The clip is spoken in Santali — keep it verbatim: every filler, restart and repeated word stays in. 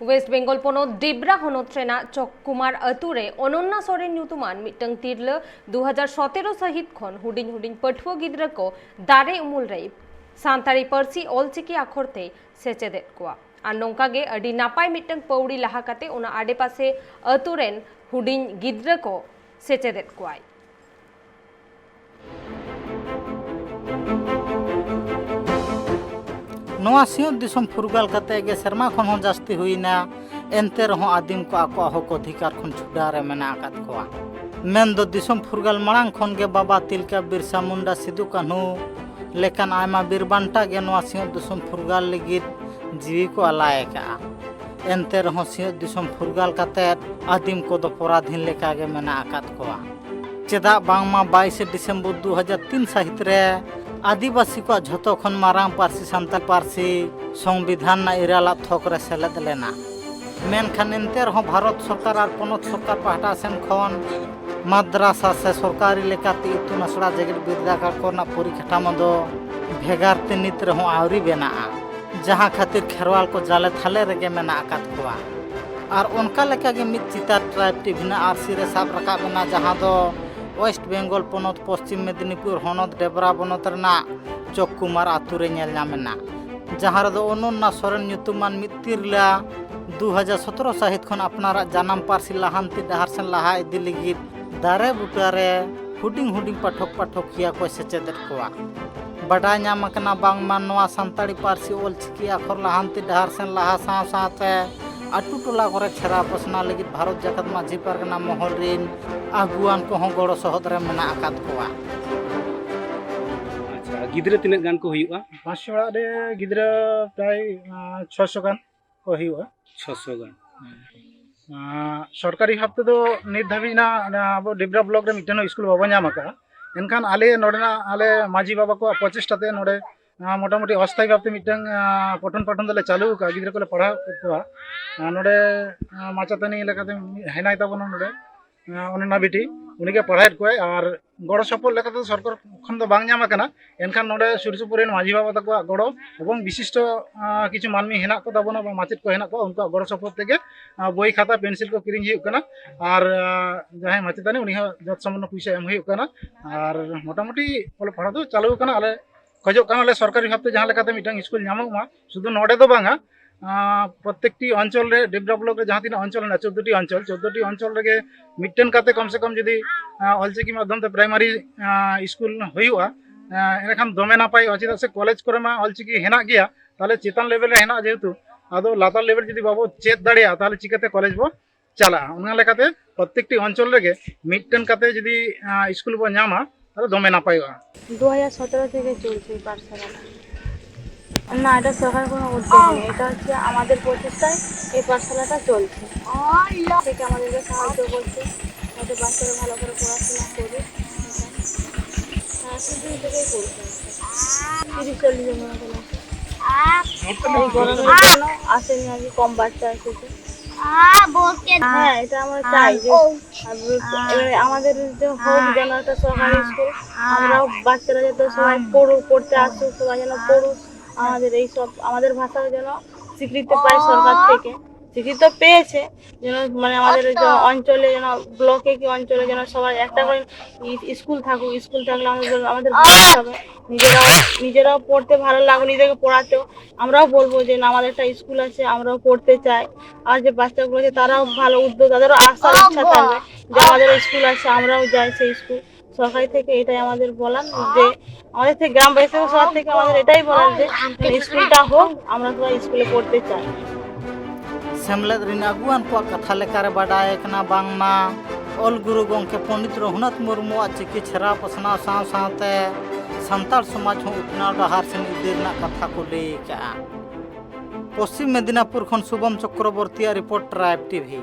ᱳᱭᱮᱥᱴ ᱵᱮᱝᱜᱚᱞ ᱯᱚᱱᱚᱛ ᱰᱤᱵᱽᱨᱟ ᱦᱚᱱᱚᱛ ᱨᱮᱱᱟᱜ ᱪᱚᱠᱠᱩᱢᱟᱨ ᱟᱹᱛᱩ ᱨᱮ ᱚᱱᱚᱱᱱᱟ ᱥᱚᱨᱮᱱ ᱧᱩᱛᱩᱢᱟᱱ ᱢᱤᱫᱴᱟᱝ ᱛᱤᱨᱞᱟᱹ ᱫᱩ ᱦᱟᱡᱟᱨ ᱥᱚᱛᱮᱨᱚ ᱥᱟᱹᱦᱤᱛ ᱠᱷᱚᱱ ᱦᱩᱰᱤᱧ ᱦᱩᱰᱤᱧ ᱯᱟᱹᱴᱷᱩᱣᱟᱹ ᱜᱤᱫᱽᱨᱟᱹ ᱠᱚ ᱫᱟᱨᱮ ᱩᱢᱩᱞ ᱨᱮ ᱥᱟᱱᱛᱟᱲᱤ ᱯᱟᱹᱨᱥᱤ ᱚᱞᱪᱤᱠᱤ ᱟᱠᱷᱚᱨ ᱛᱮᱭ ᱥᱮᱪᱮᱫᱮᱫ ᱠᱚᱣᱟ᱾ ᱟᱨ ᱱᱚᱝᱠᱟ ᱜᱮ ᱟᱹᱰᱤ ᱱᱟᱯᱟᱭ ᱢᱤᱫᱴᱟᱝ ᱯᱟᱹᱣᱲᱤ ᱞᱟᱦᱟ ᱠᱟᱛᱮ ᱚᱱᱟ ᱟᱰᱮᱯᱟᱥᱮ ᱟᱹᱛᱩ ᱨᱮᱱ ᱦᱩᱰᱤᱧ ᱜᱤᱫᱽᱨᱟᱹ ᱠᱚ ᱥᱮᱪᱮᱫᱮᱫ ᱠᱚᱣᱟᱭ᱾ ᱱᱚᱣᱟ ᱥᱤᱧᱚᱛ ᱫᱤᱥᱚᱢ ᱯᱷᱩᱨᱜᱟᱹᱞ ᱠᱟᱛᱮ ᱜᱮ ᱥᱮᱨᱢᱟ ᱠᱷᱚᱱ ᱦᱚᱸ ᱡᱟᱹᱥᱛᱤ ᱦᱩᱭᱱᱟ, ᱮᱱᱛᱮ ᱨᱮᱦᱚᱸ ᱟᱹᱫᱤᱢ ᱠᱚ ᱟᱠᱚᱣᱟᱜ ᱦᱚᱠ ᱚᱫᱷᱤᱠᱟᱨ ᱠᱷᱚᱱ ᱪᱷᱩᱰᱟᱨ ᱨᱮ ᱢᱮᱱᱟᱜ ᱟᱠᱟᱫ ᱠᱚᱣᱟ᱾ ᱢᱮᱱᱫᱚ ᱫᱤᱥᱚᱢ ᱯᱷᱩᱨᱜᱟᱹᱞ ᱢᱟᱲᱟᱝ ᱠᱷᱚᱱ ᱜᱮ ᱵᱟᱵᱟ ᱛᱤᱞᱠᱟᱹ ᱵᱤᱨᱥᱟ ᱢᱩᱱᱰᱟ, ᱥᱤᱫᱩ ᱠᱟᱹᱱᱦᱩ ᱞᱮᱠᱟᱱ ᱟᱭᱢᱟ ᱵᱤᱨ ᱵᱟᱱᱴᱟ ᱜᱮ ᱱᱚᱣᱟ ᱥᱤᱧᱚᱛ ᱫᱤᱥᱚᱢ ᱯᱷᱩᱨᱜᱟᱹᱞ ᱞᱟᱹᱜᱤᱫ ᱡᱤᱣᱤ ᱠᱚ ᱟᱞᱟᱭ ᱟᱠᱟᱫᱼᱟ᱾ ᱮᱱᱛᱮ ᱨᱮᱦᱚᱸ ᱥᱤᱧᱚᱛ ᱫᱤᱥᱚᱢ ᱯᱷᱩᱨᱜᱟᱹᱞ ᱠᱟᱛᱮ ᱟᱹᱫᱤᱢ ᱠᱚᱫᱚ ᱯᱚᱨᱟᱫᱷᱤᱱ ᱞᱮᱠᱟᱜᱮ ᱢᱮᱱᱟᱜ ᱟᱠᱟᱫ ᱠᱚᱣᱟ᱾ ᱪᱮᱫᱟᱜ ᱵᱟᱝᱢᱟ ᱵᱟᱭᱤᱥᱮ ᱰᱤᱥᱮᱢᱵᱚᱨ ᱫᱩ ᱦᱟᱡᱟᱨ ᱛᱤᱱ ᱥᱟᱹᱦᱤᱛ ᱨᱮ ᱟᱹᱫᱤᱵᱟᱹᱥᱤ ᱠᱚᱣᱟᱜ ᱡᱷᱚᱛᱚ ᱠᱷᱚᱱ ᱢᱟᱨᱟᱝ ᱯᱟᱹᱨᱥᱤ ᱥᱟᱱᱛᱟᱲ ᱯᱟᱹᱨᱥᱤ ᱥᱚᱝᱵᱤᱫᱷᱟᱱ ᱨᱮᱱᱟᱜ ᱤᱨᱟᱞᱟᱜ ᱛᱷᱚᱠ ᱨᱮ ᱥᱮᱞᱮᱫ ᱞᱮᱱᱟ᱾ ᱢᱮᱱᱠᱷᱟᱱ ᱮᱱᱛᱮ ᱨᱮᱦᱚᱸ ᱵᱷᱟᱨᱚᱛ ᱥᱚᱨᱠᱟᱨ ᱟᱨ ᱯᱚᱱᱚᱛ ᱥᱚᱨᱠᱟᱨ ᱯᱟᱦᱴᱟ ᱥᱮᱱ ᱠᱷᱚᱱ ᱢᱟᱫᱽᱨᱟᱥᱟ ᱥᱮ ᱥᱚᱨᱠᱟᱨᱤ ᱞᱮᱠᱟᱛᱮ ᱤᱛᱩᱱ ᱟᱥᱲᱟ, ᱡᱮᱜᱮᱛ ᱵᱤᱨᱫᱟᱹᱜᱟᱲ ᱠᱚᱨᱮᱱᱟᱜ ᱯᱚᱨᱤᱠᱟᱴᱷᱟᱢᱳ ᱫᱚ ᱵᱷᱮᱜᱟᱨ ᱛᱮ ᱱᱤᱛ ᱨᱮᱦᱚᱸ ᱟᱹᱣᱨᱤ ᱵᱮᱱᱟᱜᱼᱟ, ᱡᱟᱦᱟᱸ ᱠᱷᱟᱹᱛᱤᱨ ᱠᱷᱮᱨᱣᱟᱞ ᱠᱚ ᱡᱟᱞᱮ ᱛᱷᱟᱞᱮ ᱨᱮᱜᱮ ᱢᱮᱱᱟᱜ ᱟᱠᱟᱫ ᱠᱚᱣᱟ᱾ ᱟᱨ ᱚᱱᱠᱟ ᱞᱮᱠᱟᱜᱮ ᱢᱤᱫ ᱪᱤᱛᱟᱹᱨ ᱴᱨᱟᱭᱤᱵᱽ ᱴᱤᱵᱷᱤ ᱨᱮᱱᱟᱜ ᱟᱹᱨᱥᱤ ᱨᱮ ᱥᱟᱵ ᱨᱟᱠᱟᱵ ᱮᱱᱟ, ᱡᱟᱦᱟᱸ ᱫᱚ ᱳᱭᱮᱥᱴ ᱵᱮᱝᱜᱚᱞ ᱯᱚᱱᱚᱛ, ᱯᱚᱥᱪᱤᱢ ᱢᱮᱫᱽᱱᱤᱯᱩᱨ ᱦᱚᱱᱚᱛ, ᱰᱮᱵᱽᱨᱟ ᱵᱚᱱᱚᱛ ᱨᱮᱱᱟᱜ ᱪᱚᱠᱠᱩᱢᱟᱨ ᱟᱹᱛᱩ ᱨᱮ ᱧᱮᱞ ᱧᱟᱢ ᱮᱱᱟ, ᱡᱟᱦᱟᱸ ᱨᱮᱫᱚ ᱚᱱᱚᱱᱱᱟ ᱥᱚᱨᱮᱱ ᱧᱩᱛᱩᱢᱟᱱ ᱢᱤᱫ ᱛᱤᱨᱞᱟᱹ ᱫᱩ ᱦᱟᱡᱟᱨ ᱥᱚᱛᱨᱚ ᱥᱟᱹᱦᱤᱛ ᱠᱷᱚᱱ ᱟᱯᱱᱟᱨᱟᱜ ᱡᱟᱱᱟᱢ ᱯᱟᱹᱨᱥᱤ ᱞᱟᱦᱟᱱᱛᱤ ᱰᱟᱦᱟᱨ ᱥᱮᱱ ᱞᱟᱦᱟ ᱤᱫᱤ ᱞᱟᱹᱜᱤᱫ ᱫᱟᱨᱮ ᱵᱩᱴᱟᱹ ᱨᱮ ᱦᱩᱰᱤᱧ ᱦᱩᱰᱤᱧ ᱯᱟᱴᱷᱚᱠ ᱯᱟᱴᱷᱚᱠᱤᱭᱟᱹ ᱠᱚᱭ ᱥᱮᱪᱮᱫᱮᱫ ᱠᱚᱣᱟ᱾ ᱵᱟᱰᱟᱭ ᱧᱟᱢ ᱟᱠᱟᱱᱟ ᱵᱟᱝᱢᱟ ᱱᱚᱣᱟ ᱥᱟᱱᱛᱟᱲᱤ ᱯᱟᱹᱨᱥᱤ ᱚᱞ ᱪᱤᱠᱤ ᱟᱠᱷᱚᱨ ᱞᱟᱦᱟᱱᱛᱤ ᱰᱟᱦᱟᱨ ᱥᱮᱱ ᱞᱟᱦᱟ ᱥᱟᱶ ᱥᱟᱶᱛᱮ ᱟᱹᱛᱩ ᱴᱚᱞᱟ ᱠᱚᱨᱮ ᱪᱷᱮᱨᱟ ᱯᱟᱥᱱᱟᱣ ᱞᱟᱹᱜᱤᱫ ᱵᱷᱟᱨᱚᱛ ᱡᱟᱠᱟᱛ ᱢᱟᱹᱡᱷᱤ ᱯᱟᱨᱜᱟᱱᱟ ᱢᱚᱦᱚᱞ ᱨᱤᱱ ᱟᱹᱜᱩᱣᱟᱱ ᱠᱚᱦᱚᱸ ᱜᱚᱲᱚ ᱥᱚᱦᱚᱫ ᱨᱮ ᱢᱮᱱᱟᱜ ᱟᱠᱟᱫ ᱠᱚᱣᱟ᱾ ᱟᱪᱪᱷᱟ, ᱜᱤᱫᱽᱨᱟᱹ ᱛᱤᱱᱟᱹᱜ ᱜᱟᱱ ᱠᱚ ᱦᱩᱭᱩᱜᱼᱟ? ᱯᱟᱸᱪᱥᱚ ᱚᱲᱟᱜ ᱨᱮ ᱜᱤᱫᱽᱨᱟᱹ ᱯᱨᱟᱭ ᱪᱷᱚᱥᱚ ᱜᱟᱱ ᱠᱚ ᱦᱩᱭᱩᱜᱼᱟ᱾ ᱪᱷᱚᱥᱚ ᱜᱟᱱ᱾ ᱥᱚᱨᱠᱟᱨᱤ ᱵᱷᱟᱵ ᱛᱮᱫᱚ ᱱᱤᱛ ᱫᱷᱟᱹᱵᱤᱡ ᱱᱟ ᱟᱵᱚ ᱰᱤᱵᱽᱨᱟ ᱵᱞᱚᱠ ᱨᱮ ᱢᱤᱫᱴᱮᱱ ᱦᱚᱸ ᱥᱠᱩᱞ ᱵᱟᱵᱚ ᱧᱟᱢ ᱟᱠᱟᱫᱼᱟ᱾ ᱮᱱᱠᱷᱟᱱ ᱟᱞᱮ ᱱᱚᱰᱮᱱᱟᱜ ᱟᱞᱮ ᱢᱟᱹᱡᱷᱤ ᱵᱟᱵᱟ ᱠᱚᱣᱟᱜ ᱯᱨᱚᱪᱮᱥᱴᱟ ᱛᱮ ᱱᱚᱰᱮ ᱢᱚᱴᱟᱢᱩᱴᱤ ᱚᱥᱛᱷᱟᱭᱤ ᱵᱷᱟᱵᱛᱮ ᱢᱤᱫᱴᱟᱝ ᱯᱚᱴᱷᱚᱱ ᱯᱟᱴᱷᱚᱱ ᱫᱚᱞᱮ ᱪᱟᱹᱞᱩ ᱟᱠᱟᱫᱼᱟ᱾ ᱜᱤᱫᱽᱨᱟᱹ ᱠᱚᱞᱮ ᱯᱟᱲᱦᱟᱣ ᱮᱫ ᱠᱚᱣᱟ᱾ ᱱᱚᱰᱮ ᱢᱟᱪᱮᱛᱟᱹᱱᱤ ᱞᱮᱠᱟᱛᱮ ᱦᱮᱱᱟᱭ ᱛᱟᱵᱚᱱᱟ ᱱᱚᱰᱮ ᱚᱱᱚᱱᱱᱟ ᱵᱤᱴᱤ, ᱩᱱᱤᱜᱮ ᱯᱟᱲᱦᱟᱣᱮᱫ ᱠᱚᱣᱟᱭ᱾ ᱟᱨ ᱜᱚᱲᱚ ᱥᱚᱯᱚᱦᱚᱫ ᱞᱮᱠᱟ ᱛᱮᱫᱚ ᱥᱚᱨᱠᱟᱨ ᱠᱷᱚᱱ ᱫᱚ ᱵᱟᱝ ᱧᱟᱢ ᱟᱠᱟᱱᱟ᱾ ᱮᱱᱠᱷᱟᱱ ᱱᱚᱰᱮ ᱥᱩᱨ ᱥᱩᱯᱩᱨ ᱨᱮᱱ ᱢᱟᱹᱡᱷᱤ ᱵᱟᱵᱟ ᱛᱟᱠᱚᱣᱟᱜ ᱜᱚᱲᱚ ᱮᱵᱚᱝ ᱵᱤᱥᱤᱥᱴᱚ, ᱟᱸ, ᱠᱤᱪᱷᱩ ᱢᱟᱹᱱᱢᱤ ᱦᱮᱱᱟᱜ ᱠᱚ ᱛᱟᱵᱚᱱᱟ ᱵᱟ ᱢᱟᱪᱮᱫ ᱠᱚ ᱦᱮᱱᱟᱜ ᱠᱚᱣᱟ, ᱩᱱᱠᱩᱣᱟᱜ ᱜᱚᱲᱚ ᱥᱚᱯᱚᱦᱚᱫ ᱛᱮᱜᱮ, ᱟᱸ, ᱵᱳᱭ ᱠᱷᱟᱛᱟ ᱯᱮᱱᱥᱤᱞ ᱠᱚ ᱠᱤᱨᱤᱧ ᱦᱩᱭᱩᱜ ᱠᱟᱱᱟ᱾ ᱟᱨ, ᱟᱸ, ᱡᱟᱦᱟᱸᱭ ᱢᱟᱪᱮᱛᱟᱹᱱᱤ, ᱩᱱᱤ ᱦᱚᱸ ᱡᱚᱛ ᱥᱟᱢᱟᱱᱱᱚ ᱯᱩᱭᱥᱟᱹ ᱮᱢ ᱦᱩᱭᱩᱜ ᱠᱟᱱᱟ᱾ ᱟᱨ ᱢᱚᱴᱟᱢᱩᱴᱤ ᱚᱞᱚᱜ ᱯᱟᱲᱦᱟᱣ ᱫᱚ ᱪᱟᱹᱞᱩ ᱟᱠᱟᱱᱟ᱾ ᱟᱞᱮ ᱠᱷᱚᱡᱚᱜ ᱠᱟᱱᱟᱞᱮ ᱥᱚᱨᱠᱟᱨᱤ ᱵᱷᱟᱵᱽᱛᱮ ᱡᱟᱦᱟᱸ ᱞᱮᱠᱟᱛᱮ ᱢᱤᱫᱴᱟᱝ ᱥᱠᱩᱞ ᱧᱟᱢᱚᱜ ᱢᱟ, ᱥᱩᱫᱷᱩ ᱱᱚᱰᱮ ᱫᱚ ᱵᱟᱝᱟ, ᱟᱸ, ᱯᱨᱚᱛᱮᱠᱴᱤ ᱚᱧᱪᱚᱞ ᱨᱮ, ᱰᱤᱯ ᱰᱮᱵᱷᱞᱚᱯ ᱨᱮ ᱡᱟᱦᱟᱸ ᱛᱤᱱᱟᱹᱜ ᱚᱧᱪᱚᱞ ᱦᱮᱱᱟᱜᱼᱟ, ᱪᱳᱫᱽᱫᱳ ᱴᱤ ᱚᱧᱪᱚᱞ, ᱪᱳᱫᱽᱫᱳ ᱴᱤ ᱚᱧᱪᱚᱞ ᱨᱮᱜᱮ ᱢᱤᱫᱴᱮᱱ ᱠᱟᱛᱮ ᱠᱚᱢ ᱥᱮ ᱠᱚᱢ ᱡᱩᱫᱤ, ᱟᱸ, ᱚᱞᱪᱤᱠᱤ ᱢᱟᱫᱽᱫᱷᱚᱢ ᱛᱮ ᱯᱨᱟᱭᱢᱟᱨᱤ, ᱟᱸ, ᱥᱠᱩᱞ ᱦᱩᱭᱩᱜᱼᱟ, ᱟᱸ, ᱮᱸᱰᱮᱠᱷᱟᱱ ᱫᱚᱢᱮ ᱱᱟᱯᱟᱭᱚᱜᱼᱟ᱾ ᱪᱮᱫᱟᱜ ᱥᱮ ᱠᱚᱞᱮᱡᱽ ᱠᱚᱨᱮ ᱢᱟ ᱚᱞᱪᱤᱠᱤ ᱦᱮᱱᱟᱜ ᱜᱮᱭᱟ, ᱛᱟᱦᱚᱞᱮ ᱪᱮᱛᱟᱱ ᱞᱮᱵᱮᱞ ᱨᱮ ᱦᱮᱱᱟᱜᱼᱟ ᱡᱮᱦᱮᱛᱩ, ᱟᱫᱚ ᱞᱟᱛᱟᱨ ᱞᱮᱵᱮᱞ ᱡᱩᱫᱤ ᱵᱟᱵᱚ ᱪᱮᱫ ᱫᱟᱲᱮᱭᱟᱜᱼᱟ, ᱛᱟᱦᱚᱞᱮ ᱪᱤᱠᱟᱹᱛᱮ ᱠᱚᱞᱮᱡᱽ ᱵᱚ ᱪᱟᱞᱟᱜᱼᱟ? ᱚᱱᱟ ᱞᱮᱠᱟᱛᱮ ᱯᱨᱚᱛᱮᱠᱴᱤ ᱚᱧᱪᱚᱞ ᱨᱮᱜᱮ ᱢᱤᱫᱴᱮᱱ ᱠᱟᱛᱮ ᱡᱩᱫᱤ, ᱟᱸ, ᱥᱠᱩᱞ ᱵᱚ ᱧᱟᱢᱟ, ᱛᱟᱦᱚᱞᱮ ᱫᱚᱢᱮ ᱱᱟᱯᱟᱭᱚᱜᱼᱟ᱾ দু হাজার সতেরো থেকে চলছে এই পাঠশালাটা। না, এটা সরকার কোনো উদ্যোগ নেই, এটা হচ্ছে আমাদের প্রচেষ্টায় এই পাঠশালাটা চলছে। থেকে আমাদেরকে সাহায্য করছে, যাতে বাচ্চারা ভালো করে পড়াশোনা করুক। হ্যাঁ, শুধু এটাকেই করছে। তিরিশ চল্লিশ জনের মতন আছে। এই গরমের জন্য আসেনি, আজকে কম বাচ্চা এসেছে। হ্যাঁ, এটা আমরা চাই যে এবারে আমাদের যে হোক যেন একটা সরকারি স্কুল, আমরাও বাচ্চারা যাতে সবাই পড়ুক, পড়তে আসুক, সবাই যেন পড়ুক, আমাদের এই সব, আমাদের ভাষাও যেন স্বীকৃতি পায় সরকার থেকে। স্বীকৃতি তো পেয়েছে, যেন মানে আমাদের যে অঞ্চলে যেন, ব্লকে কি অঞ্চলে যেন সবাই একটা করে ই-, স্কুল থাকুক। স্কুল থাকলে আমাদের, আমাদের ভালো হবে, নিজেরাও, নিজেরাও পড়তে ভালো লাগবে, নিজেদেরকে পড়াতেও। আমরাও বলবো যে না, আমাদের একটা স্কুল আছে, আমরাও পড়তে চাই। আর যে বাচ্চাগুলো আছে, তারাও ভালো উদ্যোগ, তাদেরও আশা, ইচ্ছা থাকবে যে আমাদের স্কুল আছে, আমরাও যাই সেই স্কুল। সরকারি থেকে এটাই আমাদের বলার যে আমাদের থেকে, গ্রামবাসী সবার থেকে আমাদের এটাই বলার যে স্কুলটা হোক, আমরা সবাই স্কুলে পড়তে চাই। ᱥᱮᱢᱞᱮᱫ ᱨᱤᱱ ᱟᱹᱜᱩᱣᱟᱱ ᱠᱚᱣᱟᱜ ᱠᱟᱛᱷᱟ ᱞᱮᱠᱟᱨᱮ ᱵᱟᱰᱟᱭ ᱠᱟᱱᱟ ᱵᱟᱝᱢᱟ ᱚᱞ ᱜᱩᱨᱩ ᱜᱚᱢᱠᱮ ᱯᱚᱱᱰᱤᱛ ᱨᱚᱜᱷᱩᱱᱟᱛᱷ ᱢᱩᱨᱢᱩᱣᱟᱜ ᱪᱤᱠᱤ ᱪᱷᱮᱨᱟᱣ ᱯᱟᱥᱱᱟᱣ ᱥᱟᱶ ᱥᱟᱶᱛᱮ ᱥᱟᱱᱛᱟᱲ ᱥᱚᱢᱟᱡᱽ ᱦᱚᱸ ᱩᱛᱱᱟᱹᱣ ᱰᱟᱦᱟᱨ ᱥᱮᱱ ᱤᱫᱤ ᱨᱮᱱᱟᱜ ᱠᱟᱛᱷᱟ ᱠᱚ ᱞᱟᱹᱭ ᱟᱠᱟᱫᱼᱟ᱾ ᱯᱚᱥᱪᱤᱢ ᱢᱮᱫᱤᱱᱟᱯᱩᱨ ᱠᱷᱚᱱ ᱥᱩᱵᱚᱢ ᱪᱚᱠᱨᱚᱵᱚᱨᱛᱤᱭᱟᱜ ᱨᱤᱯᱳᱨᱴ, ᱴᱨᱟᱭᱤᱵᱽ ᱴᱤᱵᱷᱤ᱾